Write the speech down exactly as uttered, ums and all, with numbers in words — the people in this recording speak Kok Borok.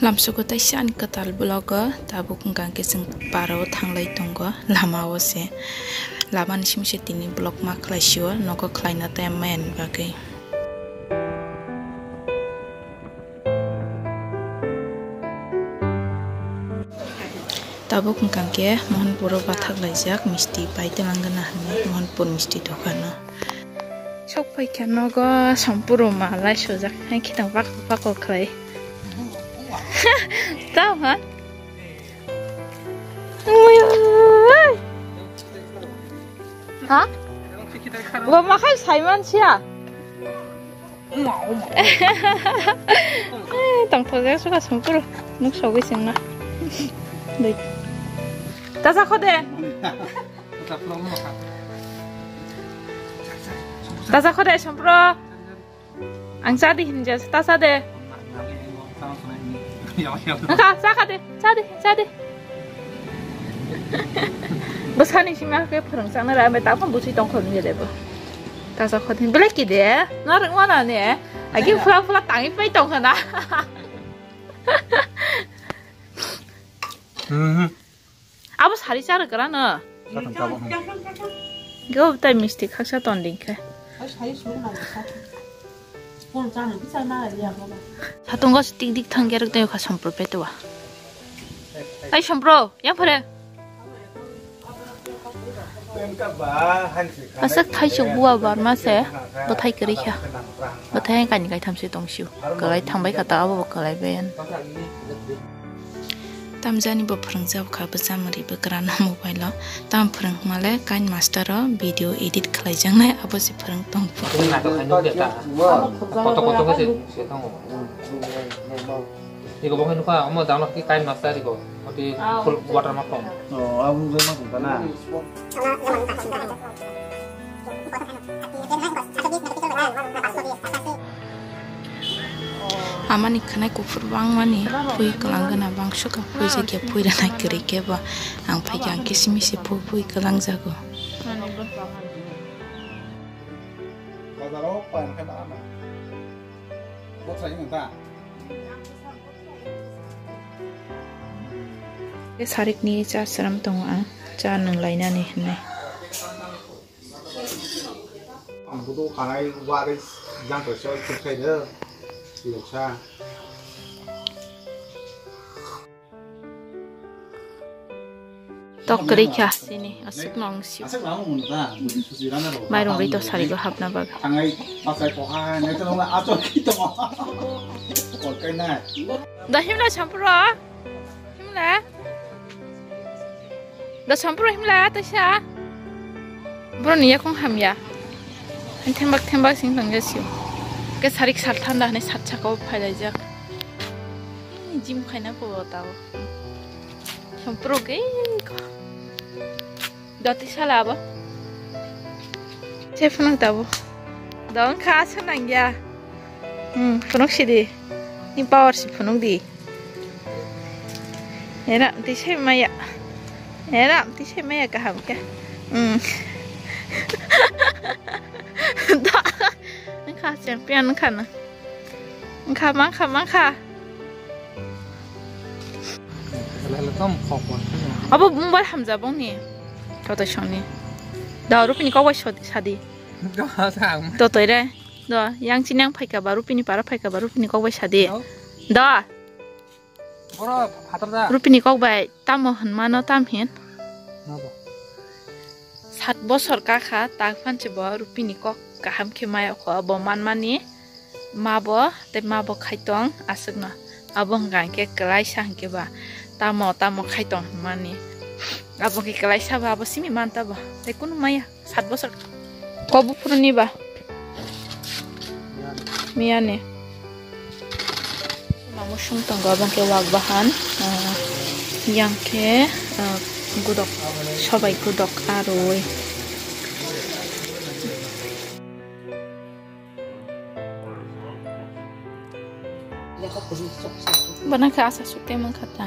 Lamsogo taisa ani kwtal vlog o tabuk wngkha khe chwng para o thanglai tongo lama o se. Lama ni simi se tini vlog ma khlai sio nogo khlaina time maya ni bagwi. Tabuk wngkha khe Mohanpur o bathak laijak misti pai twlang gana hinwi Mohanpur misti dokan o. Sok pai kha nogo Sompuru malai sojak hai khitang pakok pakok khlai. Tao ha? Ha? Bo makhai saiman sia. Tongthokjak suka Sompuru nuk sogwi chwngno. Dei. Tasa khode. Tasa khode Sompuru. Ang chadi hinja tasa de. Naka chakha de, chadi, chadi. Bwsani sima khe phwrwng chakna ra, ambai tamo bwswi tongkho nini de bo. Tasa khode belek ki de, na rwngma na ne. Agi phula phula tangi pai tongkha na. Mhm. Abo sari chara gra no. Satung tabuk no. Go tai misti khaksa ton ding khe. Satung go tik dik thang gerek tei kha Sompro peto wa. Ai Sompro, yang phare. Aswk thaichuk bua barma se, bwthai kwrwi kha. Bwthai kaini kaitham se tong sio. Kwlai thang bai kha ta abo bo kwlai bai. Tamjani bo phwrwngjak kha bwchamwrwi bwkrano mobile o. Tamo phwrwng hwnmale kain master o video edit khlaijaknai abo se phwrwng tong. Koto koto khe se, se tongo. Iko bo khe nukha, omo jangno khe kain master iko. Oti full water ma tong. Oh, abo wngwi ma tong ta na. Amani khwnai kuphur bangmani phui kwlang gana bangso kha phui jakya phui rwnai kwrwi khe bo ang phaikha ang khe simi se phui phui kwlang jago. Sarikni cha sram tongo ang cha nwng lainani hinwi. Ang bodo kanai wari jang to choi chuk sai de. Loksa. Tok kwrwi kha sini aswk nong si. Aswk nong mun ta. Susi rana ro. Mairung ri to sari go hapna bag. Tangai pasai ko ha ne to ma acho ki to. Ko kai na. Da himla champura. Himla. Da Sompuru himla taisa. Boroni yakung hamya. Thembak thembak sing tong jasio. Ke sarik sal thanda hane sat saka o phailaijak. Gym khaina po tao. Sompuru ke. Dati sala abo. Che phunuk tabo. Dong kha se nangya. Hmm, phunuk sidi. Ni power si phunuk di. Era, tisai maya. Era, tisai maya kaham khe. Hmm. Da. Kha champion kha na. Kha mang kha mang kha. Abo mobile hamjabong ni. Toto songni. Da rupini kok bai sadi. Totoi re. Do, yang chini ang phaika ba, rupini para phaika ba, rupini kok bai sadi. Do. Rupini kok bai tamo hinmano tam hin. Sat bosor kakha, tak phansi bo rupini kok kaham khe mayokho, bo manmani ma bo, tei ma bo khaitong aswkno. Abo hwnkha hinkhe kwlaisa hinkhe ba, tamo, tamo khaitong hinmani. Abo khe kwlaisa ba, abo simi manta ba, tei kunu maya. Sat bosor. Ko buphuruni ba? Miyani. Mamu sung tongo, abang khe wak bahan, ah, yang khe, ah, gudok, sobai gudok arwi. Bana khe asa suk tei mangkha ta.